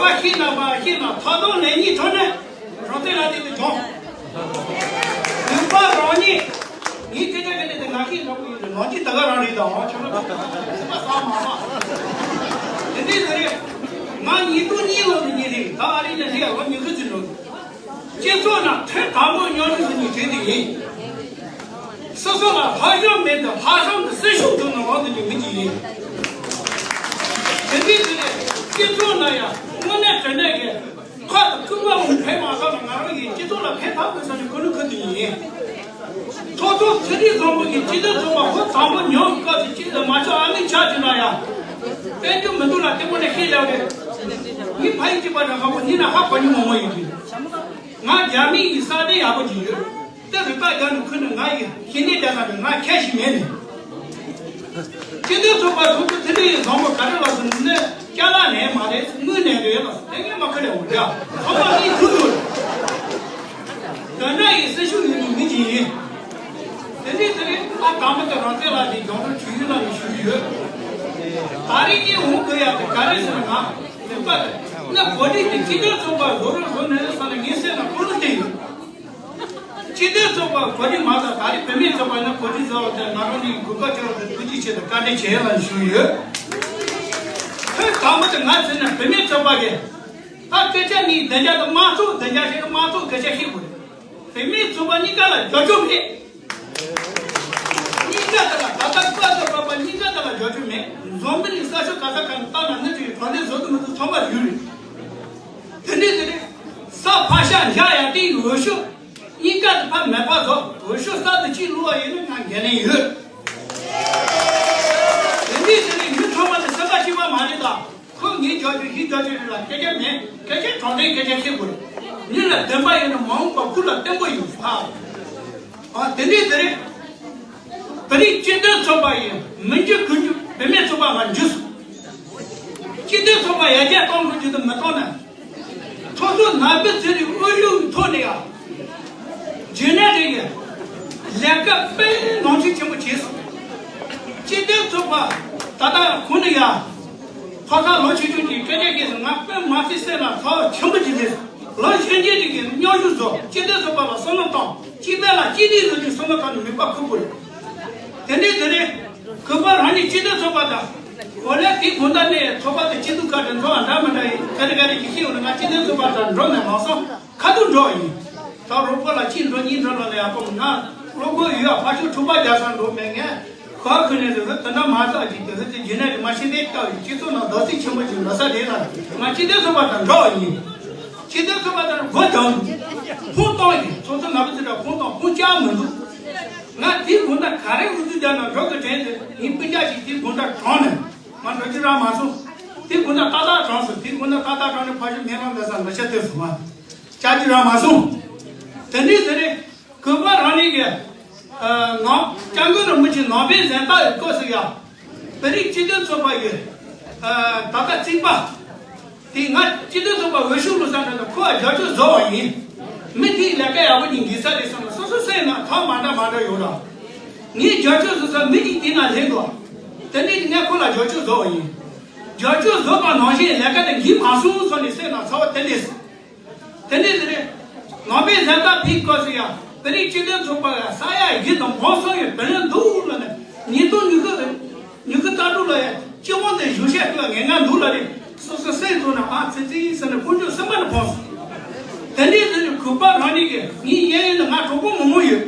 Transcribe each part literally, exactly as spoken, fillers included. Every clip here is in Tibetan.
བ་ཤེས་ན་མ་ཤེས་ན་ཐོག་དོན་ལས་གཉིས་ཐོག་ནས་རང་བཙན་ལ་དེ་དུ་སྦྱོང་། ནུས་པ་རང་ཉིད། ངས་སྐད་ཆ་ག་ནས་དེ་ང་ཤེས་འདྲ་པོ་ཡོད་རེད། ནང་ཆེན་ད་ག་རང་རེད་དང་། ཆོ་ལོ་ཚིག་པ་ཟ་མ་མ། དེ་འདྲའི་དེ་རེད། ང་ཉིས་སྟོང་གཉིས་ལོ་ནས་ཉིན་རེ་ད་ཨ་རི་ནས་ལྷག་ལོ་ཉི་ཤུ་ཙམ་འགྲོ། སྤྱི་ཚོགས་ནང་ཐོན་དང་པོ་ཉོ་ནི་སུ་ཉིད་བྲིས་ཏེ་ཡིན། སོ་སོ་ལ་ལྷག་བཞག་མེད་དུ་ལྷག་བཞག་ཏུ་སེམས་ཤུགས་ཐུབ་ན་རང་དུ་ཉིད་མི་གཅིག་ཡིན། དེ་འདྲའི་དེ་ནས་སྤྱི་ཚོགས་ནང་ཡང་དངོས་གནས་དྲང་གནས་ཀྱི་ཁ་དང་ཁུག་མ་མོ་ཕན་མ་ཐོགས་ན་ང་རང་གིས་སྤྱི་ཚོགས་ལ་ཕན་ཐོགས་དགོས་བསམ་ནས་ཁོ་ནི་ཁུར་དུ་ཡིན། ཐོག་ཐོག་ཚེ་རིང་བཟང་པོ་གིས་སྤྱི་འཐུས་ཚོགས་པ་ཧོ་དང་པོ་ཉོ་སྐབས་སུ་སྤྱི་འཐུས་མ་ཆགས་ཨ་མི་ཆགས་ཀྱི་ན་ཡང་། དཔལ་འབྱོར་མི་འདུག་ལ་ལྟད་མོ་ནས་ཤེས་ལེགས་རེད། ངའི་ཕ་ཡུལ་གཅིག་པ་དང་ཧ་གོ་ཉིན་ན་ཧ་གོ་ཉི་མོ་མོ་ཡིན་གྱི། ང་རྒྱ་མི་ཡི་ས་གནས་ཡག་པོ་ཅིག་ཡོད། དེ་རུ་པ་རྒྱ་ནི་ཁུ་ནི་ང་ཡི་ཤེས་ནས་བསྡད་ས་རེད། ང་ཁྱད་ཞིག་མེད་ནས། སྤྱི་འཐུས་ཚོགས་པ་ཚོགས་གཙོ་ཚེ་རིང་བཟང་པོ་ག་རེ་ལ་སོང་ནས་ཅ་ལག་ནས་མ་རེད། དངུལ་ནས་རེད་ལ་དེ་ངས་མ་ཁ་ལས་འོང་རྒྱ་ཚོགས་པ་ངས་ཐུག་ཡོད། དོན་དག་ཡི་སེམས་ཤུགས་ཡོད་ནི་མི་གཅིག་ཡིན། དེ་འདྲའི་དེ་རིང་ཨ་དམ་པ་དེ་རང་བཙན་ལ་དེ་རྒྱང་སྒྲོག་བྱེད་ཡུལ་ལ་ནི་ཞུ་ཡོད། ད་རེས་ངས་འོང་དགོས་ཡག་དེ་ག་རེ་ཟེར་ན་ང་ལུག་པ་དེ་ན་གོ་སྒྲིག་དེ་སྤྱི་འཐུས་ཚོགས་པ་བཟོ་རོགས་བཟོ་ནས་ས་ནས་ངས་སེམས་ལ་ཁོ་ལོ་བསྟན་ཡོད། སྤྱི་འཐུས་ཚོགས་པ་གོ་སྒྲིག་མ་བྱས། ད་རེས་བུད་མེད་ཚོགས་པ་ནས་གོ་སྒྲིག་བཟོ་བ་དེ་ང་རང་ནས་གོ་སྐབས་སྤྲད་པ་དེ་ཐུགས་རྗེ་ཆེ་དང་བཀའ་དྲིན་ཆེ་ལ་ཞུ་ཡོད། ཁོས་དམ་པ་དེ་ང་ཚོ་ནས་བུད་མེད་ཚོགས་པ་གིས་ད་སྐད་ཆ་ནི་བདེ་འཇགས་དང་དམངས་གཙོ་བདེ་འཇགས་ཤིག་དམངས་གཙོ་སྐད་ཆ་ཤེས་དགོས། བུད་མེད་ཚོགས་པ་གཉིས་ཀ་ལ་རྒྱབ་སྐྱོར་མེད། གཉིས་ཀ་དེ་ལ་ད་ལྟ་བཀའ་སློབ་པ་གཉིས་ཀ་དེ་ལ་རྒྱབ་སྐྱོར་མེད། འཛམ་བུ་གླིང་ས་ཕྱོགས་ག་ས་ག་ནས་བལྟས་ན་ནི་དེ་གྲོང་སྡེ་བཟོ་དུ་མི་འདུག་ཚང་མ་ཡུལ་རེད། དེ་འདྲའི་དེ་རེད། ས་ཕག་ཤ་འཇའ་ཡར་ལྟའི་འོས་ཤོག་གཉིས་ཀ་དེ་ཕ་མེད་པ་བཟོ། འོས་ཤོག་ས་དེ་གཅིག་བླུགས་པ་ཡིན་ན་ང་འགན་ལེན་ཡོད། དེ་འདྲའི་དེ་རེད། ཡུལ་ཚང་མ་དེ་སེམས་པ་གཅིག་པ་མ་རེད་ད། ཁོས་ངའི་རྒྱབ་སྐྱོར་ཞིག་རྒྱབ་སྐྱོར་རེད་ལ་སྐད་ཆ་མེད། སྐད་ཆ་དྲང་བདེན་སྐད་ཆ་བཤད་དགོས་རེད། མི་ལ་བདེན་པ་ཡོད་ན་མ་འོངས་པ་ཁུ་ལ་བརྟན་པོ་ཡོད་ཧ། ཨ་དེ་འདྲའི་དེ་རེད། ད་རེས་སྤྱི་འཐུས་ཚོགས་པ་ཡིན་མི་འཇུ་ཁུ་འཇུ་བུད་མེད་ཚོགས་པ་ང་འཇུ་སོང་། སྤྱི་འཐུས་ཚོགས་པ་ཡར་རྒྱས་གཏོང་དགོས་རྒྱུ་དེ་མི་གཏོང་ན། ཚོགས་གཙོ་ནག་པོ་ཚེ་རིང་དབུ་བཞུགས་ཐོག་ནས་ཡང་རྒྱུན་ལས་རེ་ཡོད། ལས་ཀ་དཔེ་ནང་ཆེན་ཆེན་པོ་བྱས་སོང་། སྤྱི་འཐུས་ཚོགས་པ་ད་ལྟ་ཁོང་ནས་ཡང་ཕོ་གསར་ལོ་ཆུང་ཆུང་གིས་སྐད་ཆ་བཤད་སོང་། ང་དཔེ་མ་སྲིད་སེམས་ལ་ཚ་བ་ཆེན་པོ་ཅིག་སླེབས་སོང་། ལོ་གཞོན་སྐྱེས་ཅིག་གིས་སྙོབ་བཞུགས་བཟོ། སྤྱི་འཐུས་ཚོགས་པ་ལ་བསམ་བློ་བཏང་། སྤྱི་པའི་ལ་སྤྱི་འཐུས་བཟོ་རྒྱུའི་བསམ་བློ་བཏང་ནས་མིད་པ་ཁུར་དགོས་རེད། དེ་འདྲའི་དེ་རེད། གུས་པ་རང་ཉིད་སྤྱི་འཐུས་ཚོགས་པ་དང་། གོ་ལས་དེ་དགོང་དག་ནས་ཚོགས་པ་དང་སྤྱི་འཐུས་ཁ་བྲལ་འགྲོ་བ་འདྲ་མི་འདྲ་ཡིན། ག་རེ་ག་རེ་ཞིག་ཤེས་ཡོང་ན་ང་སྤྱི་འཐུས་ཚོགས་པ་དང་འགྲོ་ནས་མ་སོང་། ཁ་ཐུག་འགྲོ་བ་ཡིན། ད་རོགས་པ་ལ་གཅིག་འགྲོ་གཉིས་འགྲོ་ལ་ལ་ཡག་པོ་མིན་ན། བློ་ཁོག་ཡོད་ཡ་ཕར་ཕྱོགས་འཁྲུག་པ་རྒྱག་ས་འགྲོ་མེད། ངས་ཁ་ཁུ་ནས་རེ་རེ་དེ་འདྲ་མ་བསགས་ཀྱི་དེ་རེ་དེ་རྒྱུན་ནས་རེ་མ་ཤེས་དེ་ལྟ་བའི་སྤྱི་ཚོགས་ནང་རྡོག་རྩིས་ཆེན་པོ་ཞིག་འགྲོ་ས་རེད་ལ། ང་སྤྱི་འཐུས་ཚོགས་པ་དང་འགྲོ་བ་ཡིན། སྤྱི་འཐུས་ཚོགས་པ་དང་སྒོ་རྒྱག་འདུག་ཕུང་གཏོང་ཡིན། ཚོགས་གཙོ་ནག་པོ་ཚེ་རིང་ཕུང་གཏོང་ཕུང་བཅག་མི་འདུག་ང་དེའི་དགོང་དག་ག་རེ་འུ་ཚུགས་རྒྱག་ན་འགྲོ་གི་དྲན་ཏེ་ངའི་སྤུན་ཀྱག་ཅིག་དེའི་དགོང་དག་གྲོངས་ནས་ང་འགྲོ་རྒྱུ་རག་མ་སོང་། དེའི་དགོང་དག་ཏག་ཏག་གྲོངས་སོང་། དེའི་དགོང་དག་ཏག་ཏག་གྲོངས་ནས་ཕ་ཤུལ་མེ་ལོང་འདི་ས་འདི་ཤ་ཐོས་སོང་ང་། བཅར་རྒྱུ་རག་མ་སོང་། དེ་འདྲའི་ཟེར་རེད། གུས་པ་རང་ཉིད་ཀྱི་ནང་སྐྱབས་མགོན་རིན་པོ་ཆེ་ནང་པའི་གཟེངས་རྟགས་ཡི་སྐབས་སུ་ཡང་། བོད་རིགས་སྤྱི་མཐུན་ཚོགས་པ་ཡི་ད་ལྟ་རྩིག་པ། དེ་ང་སྤྱི་མཐུན་ཚོགས་པ་འོས་ཤོག་བླུགས་ས་འདྲ་ན་ཁོ་ལ་རྒྱབ་སྐྱོར་བཟོ་བ་ཡིན། མི་དེའི་ལས་ཀ་ཡག་པོ་ཅིག་འགྲིག་ས་རེད་བསམ་ན་སོ་སོ་སེམས་ནང་ཐག་མ་འདྲ་མ་འདྲ་ཡོད་ར། ངས་རྒྱབ་སྐྱོར་བཟོ་ས་མི་གཅིག་དེ་ན་སླེབས་འདུག་དེ་འདྲའི་ངས་ཁོ་ལ་རྒྱབ་སྐྱོར་བཟོ་བ་ཡིན། རྒྱབ་སྐྱོར་བཟོ་བ་ནང་བཞིན་ལས་ཀ་དེ་འགྲིག་མ་སོང་བསམ་ནས་སེམས་ནང་ཚ་བ་དེ་སླེབས་སོང་། དེ་འདྲའི་དེ་རེད། ནང་པའི་གཟེངས་རྟགས་ཕུལ་སྐབས་སུ་ཡང་བོད་རིགས་སྤྱི་མཐུན་ཚོགས་པ་ལ་ས་ཡ་བཞི་དང་མང་སོང་ཡོད། བོད་རིགས་འདུག་ལ་ནས་ཉིས་སྟོང་ཉི་ཤུ་ཉི་ཤུ་རྩ་དྲུག་ལ་ཡང་སྤྱི་དབང་དེ་བཞེས་ཤེས་ཁུལ་ངན་ངན་འདུག་ལ་རེད། སོ་སོ་སེམས་ཚོགས་ནས་ཨ་ཙི་ཙི་ཟེར་ནས་ཁོང་ཚོ་སེམས་པ་ནས་ཕོངས་སོང་། དེ་འདྲའི་དེ་རེད། གུས་པ་རང་ཉིད་ཀྱིས་ངའི་གཡས་གཡོན་དུ་ང་གྲོགས་པོ་མང་པོ་ཡོད།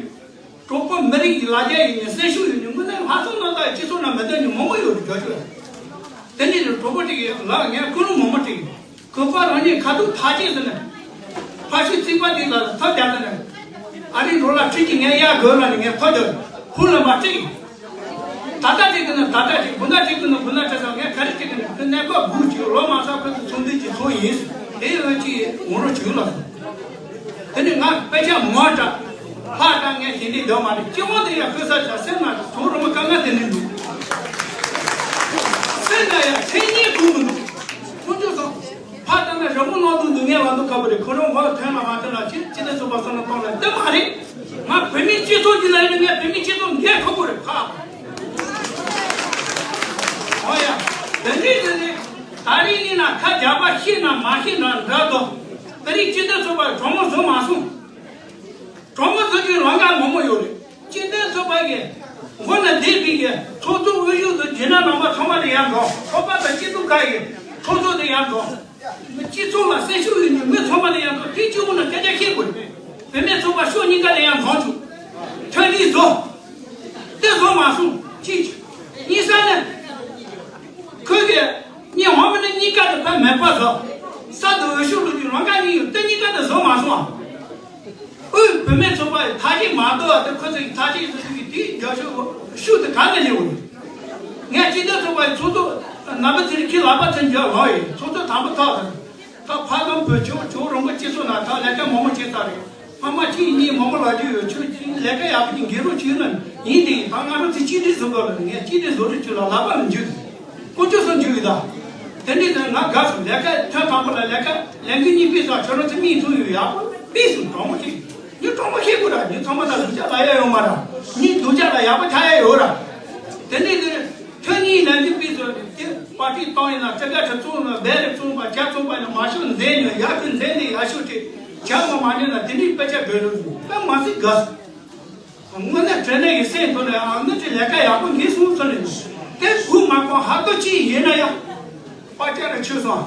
གྲོགས་པོ་མི་རིགས་ཀྱི་ལ་རྒྱ་ཡིན་ནས་སེམས་ཤུགས་ཡོད་ནས་དངོས་གནས་ལྷག་བསམ་རྣམ་དག་སྤྱི་ཚོགས་ནང་མི་འདོད་མཁན་མང་པོ་ཡོད་རེད། རྒྱ་ཆོས་དེ་འདྲའི་གྲོགས་པོ་དེ་གིས་ལ་ངས་ཀུན་སློང་མང་པོ་དྲིས། གུས་པ་རང་ཉིད་ཁ་ཐུག་ཐག་བཅད་ཟེར་ནས། ཕ་ཤུལ་རྩིག་པ་དེ་ལ་ཐག་བརྒྱབ་ཟེར་ནས། ཨ་རིའི་ལོ་ལ་ཁྲི་གཅིག་ངས་གཡར་དགོས་ལ་ནི་ངས་ཐག་བརྒྱབ། ཧུར་ལ་མ་སྤྲད། ད་ལྟ་སྤྲད་ཀྱི་ན་ད་ལྟ་སྤྲད། དགུན་ཟླ་སྤྲད་ཀྱི་ན་དགུན་ཟླ་སྤྲད་ཟེར། ངས་ག་རེ་སྤྲད་ཀྱི་ན་ཁོས་གནས་སྐབས་སྒུག་བྱས། ལོ་མང་ས་ཁོ་ཚོ་ཚོགས་འདུ་གྱི་ཚོགས་ཡིན། དེ་འོས་ཀྱི་འོང་རོགས་བྱོས་ལ། དེ་ནི་ང་དཔེ་ཆ་མང་དྲགས། ལྷག་དྲགས། ངས་དེ་འདྲའི་འདོད་མ་རེད། སྤྱི་དབང་དེ་ཡང་ཁོས་ས་ཆ་སེམས་ནང་དུ་རུ་མ་དཀའ་ངལ་དེ་འདྲ་འདུག་སེམས་ནང་ཡང་མཚན་སྙན་ཁུག་མི་འདུག་ཁོང་ཚོ་སོང་ཕ་ལྟ་ན་རི་མོ་ནང་དུ་འདུག་ངས་ང་འདུག་ཁ་བུ་རེད། ཁོ་རང་ངོ་ལ་ཐོན་ལ་མ་ཐོན་ལ་ཅི་ཅི་ནས་ཚོགས་པ་སོང་ན་གཏོང་ལ་དེ་མ་རེད། ང་བོད་མིའི་སྤྱི་ཚོགས་ཀྱི་ལ་ཡིན་ན་ངས་བོད་མིའི་སྤྱི་ཚོགས་འགན་འཁུར་དགོས་རེད་ཕ། ཨོ་ཡ། དེ་འདྲའི་དེ་འདྲའི། ད་རིང་ནི་ན་ཁ་རྒྱག་པ་ཤེས་ན་མ་ཤེས་ན་འདྲ་དོ། ད་རིང་སྤྱི་མཐུན་ཚོགས་པ་གྲོས་མོལ་བཟོ་མ་སོང་། གྲོས་མོལ་བཟོ་རྒྱུའི་ལམ་ཁ་མང་པོ་ཡོད་རེད། སྤྱི་མཐུན་ཚོགས་པ་གི་འགོ་ན་བསྡད་པའི་གི་ཚོགས་གཙོ་དབུ་བཞུགས་དང་རྒྱུན་ལས་རྣམ་པ་ཚང་མ་ལ་ཡར་འགྲོ། ཚོགས་པ་དང་སྤྱི་ཚོགས་ཁག་གི་ཚོགས་གཙོ་དང་ཡར་འགྲོ། སྤྱི་ཚོགས་ལ་སེམས་ཤུགས་ཡོད་མཁན་མི་ཚང་མ་ལ་ཡར་འགྲོ། དེ་གཅིག་པུ་ན་སྐད་ཆ་བཤད་དགོས་རེད། བུད་མེད་ཚོགས་པ་ཕྱོགས་གཉིས་ཀ་ལ་ཡར་འགྲོ་བཅུག་མཐུན་སྒྲིལ་བཟོ། དེ་བཟོ་མ་སོང་གཅིག་གཉིས་ས་ནས། ཁོས་གི་ཉི་ཧོང་མི་ནི་གཉིས་ཀ་དུ་ཕན་མེད་པ་བཟོ། ས་དུ་འོས་ཤོག་ལུག་གི་ལང་ཀ་གཉིས་ཡོད་དེ་གཉིས་ཀ་དུ་བཟོ་མ་སོང་ཨ། ཨུ་བུད་མེད་ཚོགས་པ་ཡི་ཐ་ཤིག་མ་གཏོགས་དེ་ཁོ་ཚོ་ཡི་ཐ་ཤིག་ཚོ་ཚོ་གི་དེའི་རྒྱབ་ཤོག་ཤུགས་དེ་ག་ནས་ལེན་འོང་། ངས་སྤྱི་མཐུན་ཚོགས་པ་ཡི་ཚོགས་གཙོ་རྣམ་པ་ཚོའི་ཁྱི་ལག་པ་ཚོས་འཇོག་ལོང་ཡིན། ཚོགས་གཙོ་དམ་པོ་ཐོག་དང་། ད་ཕ་དང་བུ་ཆུ་ཆུ་རོང་པོ་སྐྱེ་སོང་ན་ད་ལས་ཀ་མང་པོ་བྱེད་ཚར་རེད། ཕ་མ་གཅིག་གཉིས་མང་པོ་ལ་རྒྱུ་ཡོད་ཆུ་ལས་ཀ་ཡག་པོ་གཉིས་འགན་རུ་ཆུ་ན་ཡིན་དེ་ཡིན། ད་ང་རང་ཚོ་གཅིག་སྒྲིལ་བཟོ་དགོས་ལ་ངས་གཅིག་སྒྲིལ་བཟོ་རུ་ཆུ་ལ་ལག་པ་ལ་འཇུ་དེ་ཀོ་ཅོ་སོང་འཇུ་ཡོད་ད། དེ་འདྲའི་ཚོ་ང་དགའ་སོང་། ལས་ཀ་ཐོན་དང་པོ་ལ་ལས་ཀ་ལས་འགུལ་གཉིས་སྤེལ་སོང་། ཁྱོད་རང་ཚོ་མིག་མཐོང་ཡོད་ཡག་པོ་སྤེལ་སོང་། གྲོགས་མོ་ཁྱེད་ཉིད་གྲོགས་མོ་ཁྱེད་དགོས་ར། ཉིད་ཚང་མ་ད་སྡུག་ཅག་ལ་ཡ་ཡོད་མ་ར། ཉིད་སྡུག་ཅག་ལ་ཡག་པོ་ཆགས་ཡ་ཡོད་ར། དེ་འདྲའི་ཚོ། ཁྱོད་གཉིས་ལ་འདི་དཔེ་ཚོ་དེ་པར་ཊི་བཏང་ཡིན་ན་ཅི་དགའ་ཁྲི་བཙོང་ན་བེ་རི་བཙོང་པ་ཇ་བཙོང་པ་ཡིན་ན་མ་ཤོད་འཛེམ་ནས་ཡར་ཁྱོད་འཛེམ་ནས་ཡར་ཤོད་དེ་ཇ་མ་མ་ཉོས་ན་དེ་འདྲའི་དཔེ་ཆ་བེ་རི་བཙོང་ད་མ་སྲིད་དགའ་སོང་། དངོས་གནས་དྲན་ནས་ཡི་སེམས་ཐོག་ནས་ཨ་ནི་ཅི་ལས་ཀ་ཡག་པོ་འདི་སོང་ཚོད་ནས་དེ་གུ་མ་གོང་ཧ་ཏོ་ཅི་ཡིན་ན་ཡང་པར་ཊི་ར་ཆོད་སོང་།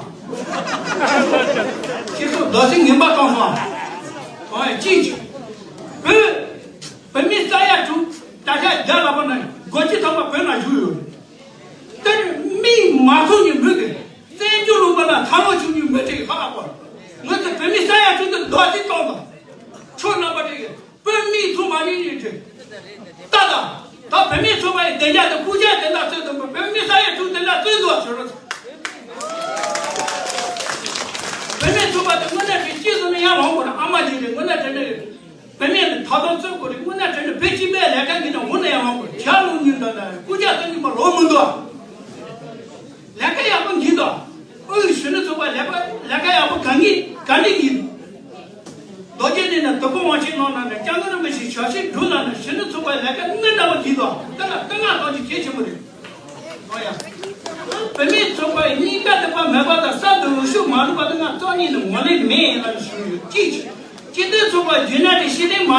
ཁྱེད་ཚོ་རྡོ་སེ་ངན་པ་བཏང་སོང་། ཨ་ཅི་ཅི་བོད་བོད་མི་ས་ཡ་དྲུག་ད་ཆ་རྒྱ་ལ་པ་ན་སྒོ་ཁྱི་ཐོག་མ་བོད་ན་བཞུགས་ཡོད། དེར་མིག་མ་མཐོང་ནི་མི་དེ་བཙན་བྱོལ་ལུང་པ་ན་ཐང་ལོ་བྱུང་ནི་མི་དེ་ཧ་ཧ་པ། ང་ཚོ་བོད་མི་ས་ཡ་དྲུག་དེ་རྡོ་རྗེ་གཏོང་དང་། ཁྱོད་རྣམ་པ་དེ་གི་བོད་མིའི་ཐུགས་མ་ནིང་ནི་དེ་ལྟ་དང་། ད་བོད་མིའི་ཚོགས་པ་ཡི་བདེ་འཇགས་དང་སྐུ་ཕྱྭ་དེ་འདྲ་རྩོད་དང་བོད་མི་ས་ཡ་དྲུག་དེ་འདྲ་རྩོད་འདུག་ཞུ་རོགས། བོད་མིའི་ཚོགས་པ་དེ་དངོས་གནས་དེ་སྐྱིད་སོང་ནས་ཡར་ལངས་དགོས་ན་ཨ་མ་ཅིག་རེད། དངོས་གནས་དེ་འདྲ་རེད། བུད་མེད་ནི་ད་དུང་བཙོན་དགོས་རེད། དངོས་གནས་དྲན་ནས་བོད་སྤྱི་པའི་ལས་ཀ་ཡིན་ན་འོ་ན་ཡང་ལོངས་དགོས། ཇ་ལོངས་ཉིན་དང་ན་སྐུ་ཇ་སྟོན་གྱི་མ་ལོངས་མི་འདུག་ལས་ཀ་ཡག་པོ་འགྱིན་དང་། ཨུ་ཡི་གཞོན་ནུ་ཚོགས་པ་ལས་ཀ་ལས་ཀ་ཡག་པོ་ག་ངེས་ག་འདྲ་ཡིན། རྡོ་རྗེ་གདན་ན་དུ་ཀོ་དབང་ཆེན་ནང་ན་ནས་སྐྱབས་མགོན་རིན་པོ་ཆེའི་ཞབས་ཕྱི་སྒྲུབ་ན་ནས་གཞོན་ནུ་ཚོགས་པའི་ལས་ཀ་སྣ་འདྲ་བ་འགྱིན་དང་ད་ལ་ལྟ་ང་ཐོག་གི་གལ་ཆེན་པོ་རེད། ཨོ་ཡ། བུད་མེད་ཚོགས་པ་ཡི་གཉིས་ཀ་དེ་པ་མེད་པ་དང་གསར་དུ་འོས་ཤོག་མ་བླུགས་པ་དེ་ང་རྩ་ཉིད་ནས་ངོས་ལེན་མེད་ལབ་ཞུ་ཡོད། གཅིག་སྤྱི་མཐུན་ཚོགས་པ་རྒྱུན་ལས་དེ་ཤེས་ལྡན་མ།